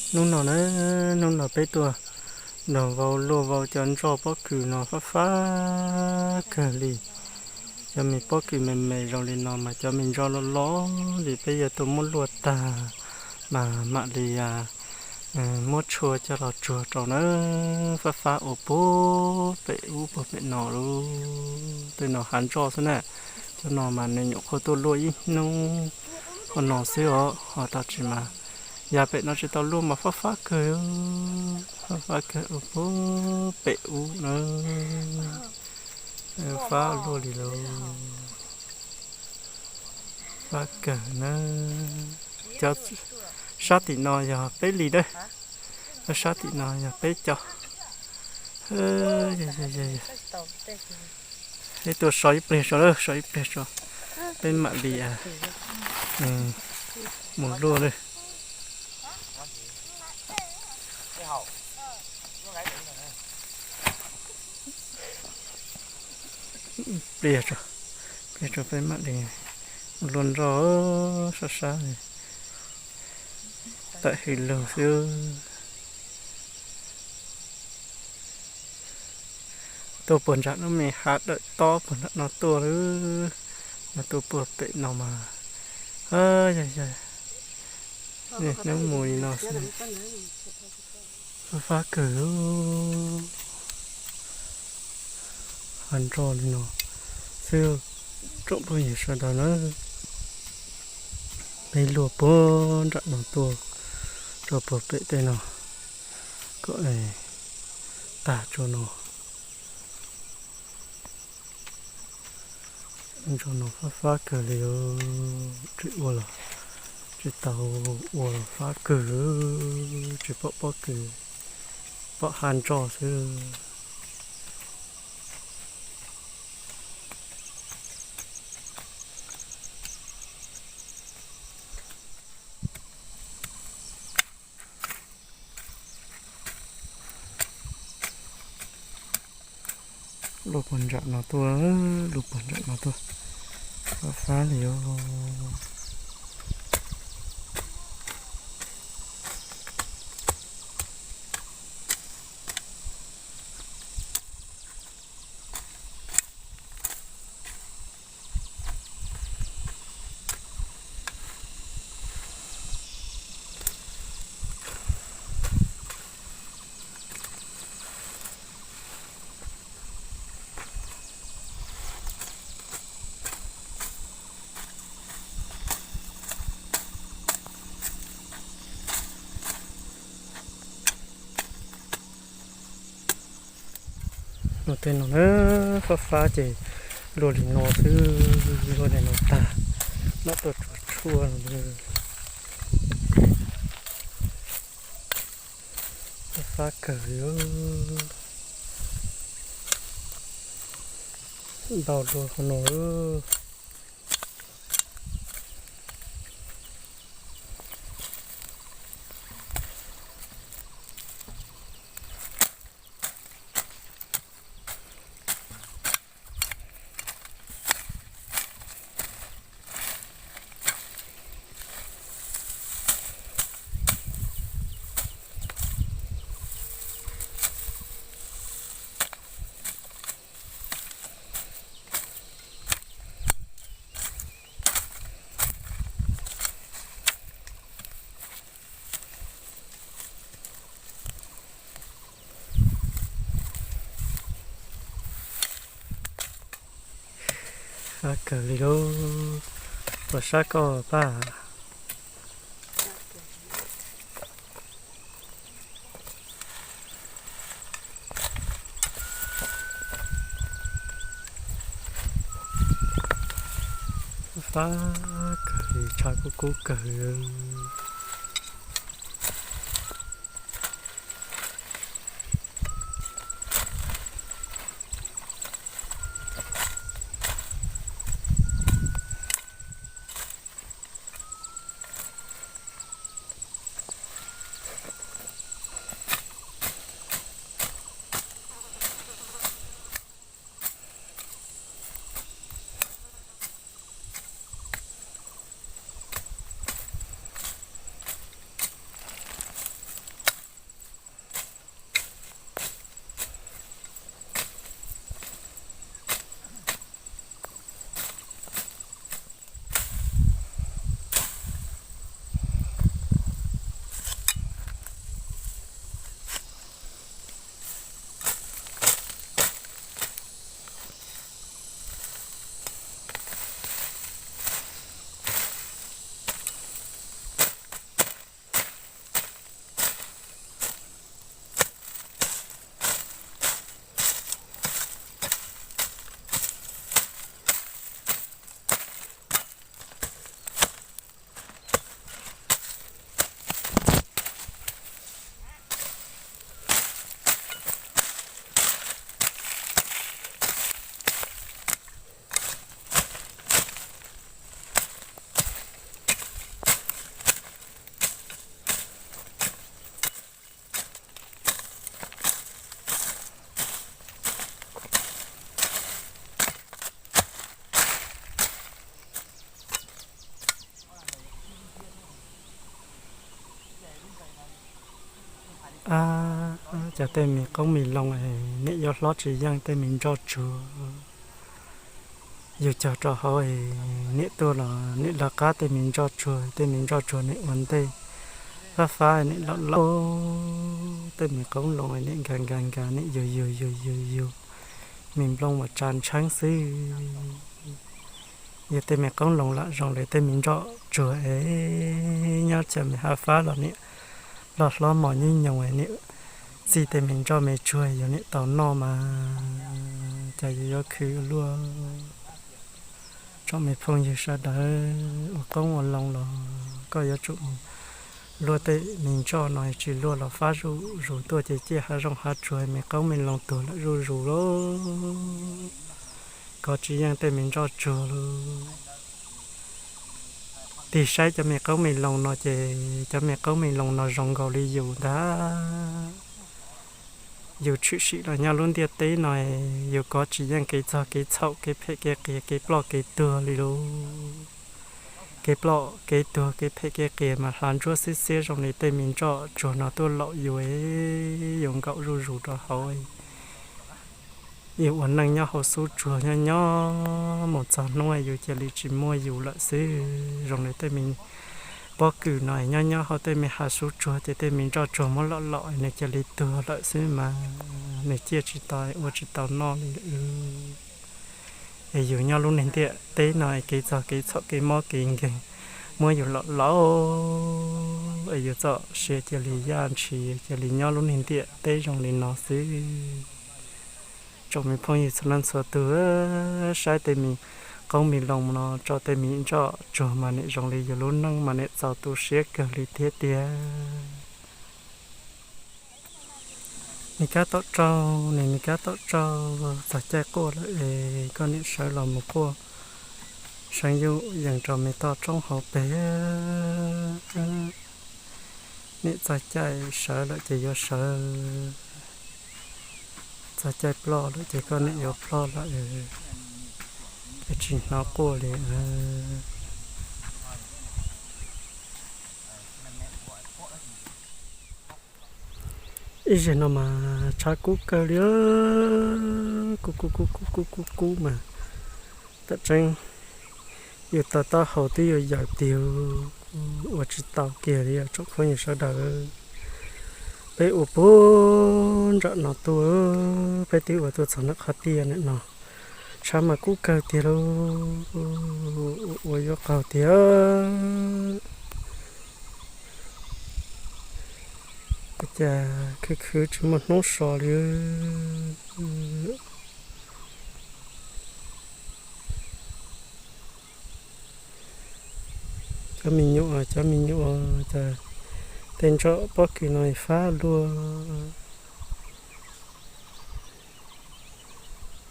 Hnub no na, hnub no peb tuaj nrog vau luaj vau cov ntsoj pob kws no fab fab kawg li. Cov me pob kws me me zoo li no mas cov me ntsoj loj loj li peb yuav tuaj muab luaj tag mas mam li muab tshuaj coj los tsuag rau na. Fab fab ua puag pem ub puag pem no lub, tej no hav ntsoj xwb na. Cov no mas nws nyuam qhuav tuaj luaj ib hnub qhov no xwb os, ho tam sim mas yav pem no tsis tau luaj mas fab fab kawg, fab fab kawg ua puag pem ub na. Fab luaj li lauj. Fab kawg na. Cov sab tim no yog peb li na, cov sab tim no yog peb cov. Peb tuaj so ib pliag tso, so ib pliag tso, peb mam li mus luaj na. Pliag tso, pliag tso peb mam li luaj nroj sab sab, tawm hws lug xwb. Tuaj puag nram lub me hav dawm tob puag nram no tuaj lawm, mas tuaj puag pem no mas, yog yog, hnub mus li no xwb, fab fab kawg. Hav ntsoj li no xwb, tsoom phooj ywg sawv daws na, peb luaj puag nram no tuaj rau puag pem tej no kom tag tso no. Ntsoj no fab fab kawg li, tsis ua los tsis tau ua los fab kawg, tsis pom pob kws, pom hav ntsoj xwb. Luaj puag nram no tuaj, luaj puag nram no tuaj, fab fab li os. Luaj tej no na, fab fab ces luaj li no xwb, luaj li no tag, mam tuaj tsuag tshuaj no. Fab fab kawg li, ntau dua qhov no. Fab kawg li lauj, puas sab koj Paj? Fab kawg li, tshav kub kub kawg. Ab, cov tej me qoob me loo es niam yuav hlob tsis yeej tej me nroj tsuag. Yus cog rau hauv es niam tuaj los niam lawv qab tej me nroj tsuag, tej me nroj tsuag niam ua ntej fab fab niam lom lom tej me qoob loo niam nkag nkag nkag niam yug yug yug yug yug, me nplooj mas tsa ntsheeb xwb. Yog tej me qoob loo lam zoo li tej me nroj tsuag es nyob cov me hav fab los niam loj hlob mos nyuj nyoos niam txij tej me nroj me tsuag yus niam tau noj mas cas yus yuav khwv luaj. Tsoom me phooj ywg sawv daws, ua qoob ua loo los koj yuav tsum mus luaj tej me nroj no, tsis luaj los fab zuj zus tuaj ces ciaj hav zoov hav tsuag me qoob me loo tuag lawm zuj zus lauj. Kov tsis yeej tej me nroj tsuag lauj. Tig saib cov me qoob me loo no ces cov me qoob me loo no zoo nkaus li yus ntag. Yus tshwm sim los nyob lub ntiaj teb no, yus kov tsis yeej kev txog kev txhaum, kev phem kev qias, kev ploj kev tuag li lauj. Kev ploj kev tuag kev phem kev qias mas hla ntsuab xiab xiab zoo li tej me nroj tsuag no tuaj laum yus, yus nkaum zuj zus rau hauv. Yus ua neej nyob hauv xub tsuag nyob nyob mus txog hnub yus cia li tsis muaj yus lawm xwb. Zoo li tej me pob kws no nyob nyob hauv tej me hav xub tsuag ces tej me nroj tsuag muab lom lom nws cia li tuag lawm xwb mas nws ciaj tsis tau ua tsis tau noj li. Es yus nyob lub neej ntiaj teb no kev txog kev txhaum kev mob kev nkeeg muab yus lom lom es yus txoj sia cia li yaj ntshis cia li nyob lub neej ntiaj teb zoo li no xwb. Tsoom me phooj ywg txhua leej txhua tus, saib tej me qoob me loo no tso tej me nroj tsuag mas niam zoo li yus lub neej mas niam txaus tu siab kawg li thiab tiag. Me kab tom rau, niam me kab tom rau, txog caij quaj lawm es koj niam sawv los mus quaj seev yuj yees rau me toj roob hauv pes. Niam txog caij sawv lawm ces yuav sawv, txog caij ploj lawm ces koj niam yuav ploj lawm, es tsis hnov quaj li. Ib zaug no mas tshav kub kawg li, kub kub kub kub kub kub kub mas tam tseeb yus taw taub hau twb yuav yaws tiag, ua tsis tau kiag li tsoom phooj ywg sawv daws. Peb ua puag nram no tuaj, peb twb ua tuaj txog ntawm qhov tiaj ntawm no, tshav mas kub kawg tiag lauj, ua yuav qaug tiag. Ua cas khwv khwv tsis muaj hnub so li. Cov me nyuam, cov me nyuam, cas tej nroj pob kws no fab luaj,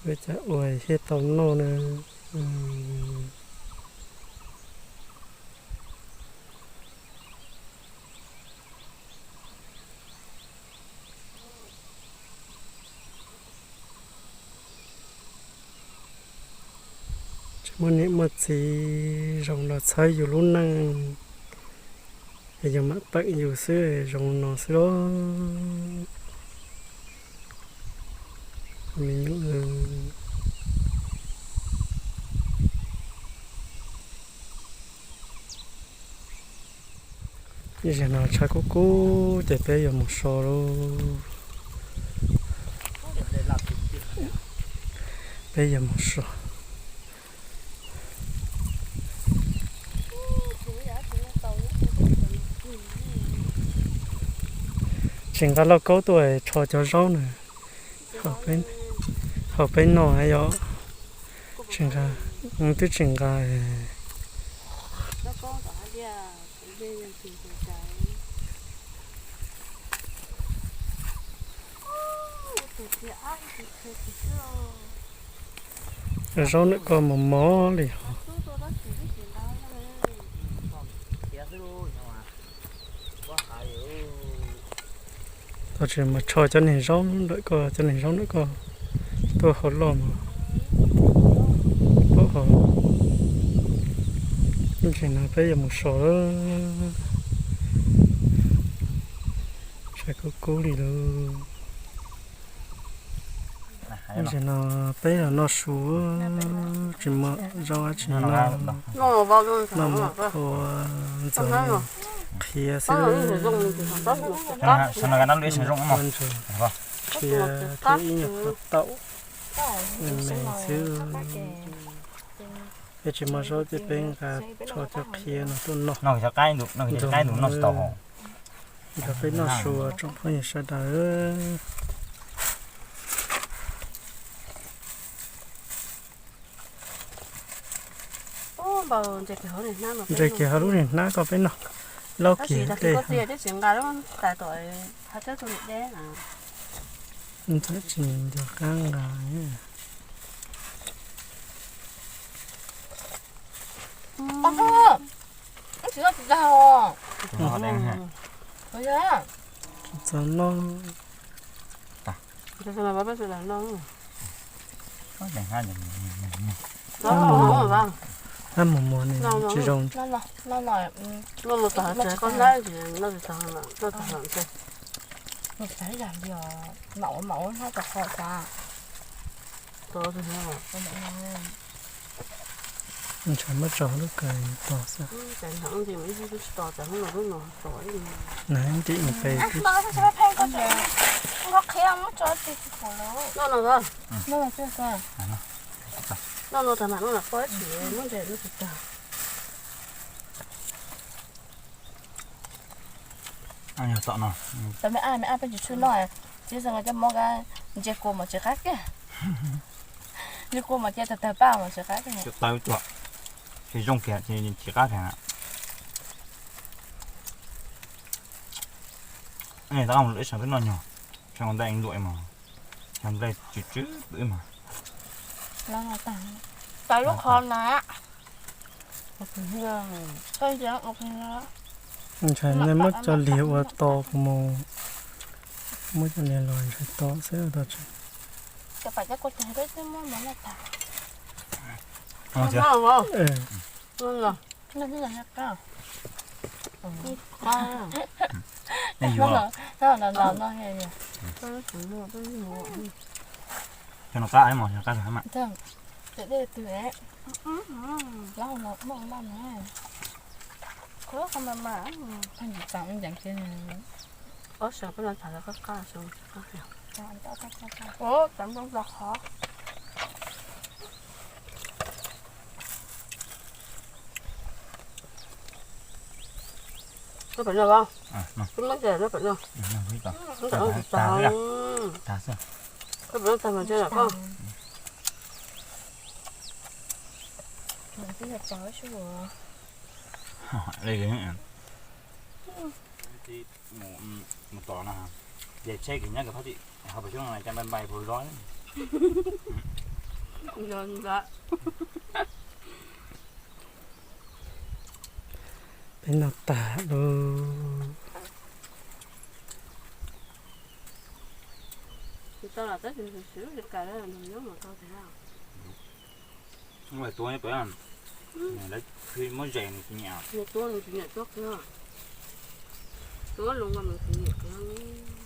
cas ua thiaj tau noj na. Tsis muaj niam muaj txiv zoo los txhawb yus lub neej, es yus mam peem yus xwb zoo no xwb lauj. Me nyuam, ib zaug no tshav kub kub ces peb yuav mus so lauj. Peb yuav mus so. Tsis nqa lauj kaub tuaj rho cov zaub na, hauv peb noj yom. Tsis nqa, twb tsis nqa. Cov zaub ntawm ko mos mos li hos. Tab sis mas tsho cov niag zaub ntawm ko, cov niag zaub ntawm ko tuaj hauv loj mas, ntsis no peb yuav mus so lawm. Kub kub li lawm. Tam sim no peb los noj su, tsis muaj zaub dab tsi noj, noj mov kua ntxoov qhia xwb. Qhia thiab ib nyuag qhuav taum, me me xwb. Peb tsis muaj zaub ces peb nqa tsho coj qhia no tuaj noj. Nrog peb noj su tsoom phooj ywg sawv daws. Ntses kiag hauv lub niag hnab ko peb noj, laub kiag tej. Ntxawm tsis nco qab nqa. Txog no. Hab mus muag ne tsis zoo. Ntshe muab tso lub kawg tos xwb. Ntim pes. Tom me ab, me ab peb tsis tshua noj, txiv xeev coj mob kab, ntsia kua mas tsis qab kiag. Ntsia kua mas cia tawg tawg paj mas tsis qab kiag. Tsis zoo kiag, tsis qab kiag. Tab ua lub ib sab peb noj nyog, sab nqaij luam mas, sab nqaij tsw tsw pw mas. Tas lub qhov na. Ntshai nej muab cov liag ua to kuv mus, muab cov liag los ntshai to xwb tau tsis. Cov no qab mas, cov qab mas. Ob sab peb no tham qab qab, tham qab qab. Peb no, peb muab cov no, peb no tag mas, peb no tag mas. Mus tom no, ces tsheb kis nyob kis phab tim hauv pem xyoob no cas npai npai puas zov. Peb noj tag lawm. Lawv muab zes nws tsis nyiam, tuab nws tsis nyiam tuab kiag, tuab loo nkaus nws tsis nyiam kiag.